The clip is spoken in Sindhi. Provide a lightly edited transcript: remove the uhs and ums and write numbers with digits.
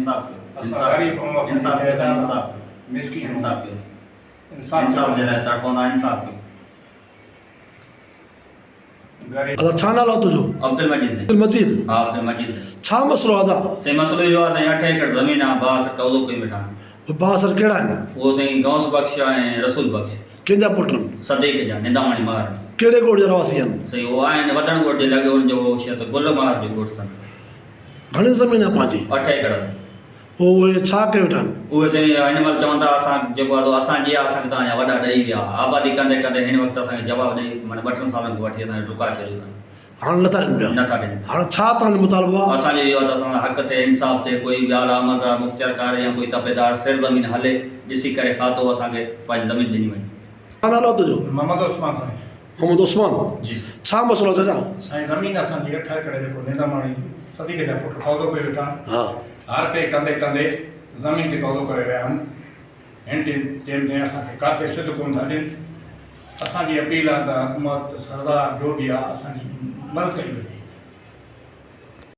انصاف ڪيو اسان غريب آهيون اسان جي انصاف ڪيو جائيداد انصاف آ ڪيو مسڪين آهيون انصاف ڪيو انصاف انصاف ڪيو جي لاء تڙپون ٿا انصاف ڪيو. غريب. ادا ڇا نالو آ تنهنجو؟ عبدالمجيد سائين. عبدالمجيد. ها عبدالمجيد سائين. ڇا مسئلو آ ادا؟ سائين مسئلو اهو آ سائين اٺ ايڪڙ زمين آ بااثر قبضو ڪيون ويٺا آهن. بااثر ڪهڙا آهن؟ اهو سائين غوث بخش ۽ رسول بخش. ڪنهن جا پٽ آهن؟ صديق جا ننداماڻي مهر. ڪهڙي ڳوٺ جا رهواسي آهن؟ سائين اهو آهن وڌڻ ڳوٺ جي لڳ ان جو شيت گل مهر جو ڳوٺ اٿن. گهڻي زمين آ پنهنجي؟ اٺ ايڪڙ اٿن. پوء اهي ڇا ڪيو ويٺا آهن؟ اهي سائين هن مهل چون ٿا اسان جيڪو آهي سو اسان جي آهي اسان کي توهان جا وڏا ڏئي ويا آبادي ڪندي ڪندي هن وقت اسان کي جواب ڏئي معنيٰ ٻه ٽن سالن کان وٺي اسان کي ڊڪائي ڇڏيو اٿن. هاڻ نٿا ڏين پيا. نٿا ڏين. هاڻ ڇا توهان جو مطالبو آهي؟ اسان جو اهو آهي ته اسان سان حق ٿئي انصاف ٿئي ڪوئي به اعليٰ عملدار مختيارڪار يا ڪوئي تپيدار سر زمين هلي ڏسي ڪري کاتو اسان کي پنهنجي زمين ڏني وڃي. ڇا نالو آهي تنهنجو؟ محمد عثمان سائين. محمد عثمان. جي. ڇا مسئلو آهي چاچا؟ سائين زمين اسان جي اٺ ايڪڙ جيڪو ننداماڻي صديق جا پٽ قبضو ڪيو ويٺا آهن. ها. هر پي ڪندي ڪندي زمين تي قبضو ڪري ويا آهن. هن ٽيم تائين اسان کي ڪاٿي سڌ ڪونه ٿا ڏين. اسان جي اپيل آهي ته حڪومت سردار جو به آهي اسان جي مدد ڪئي وڃي.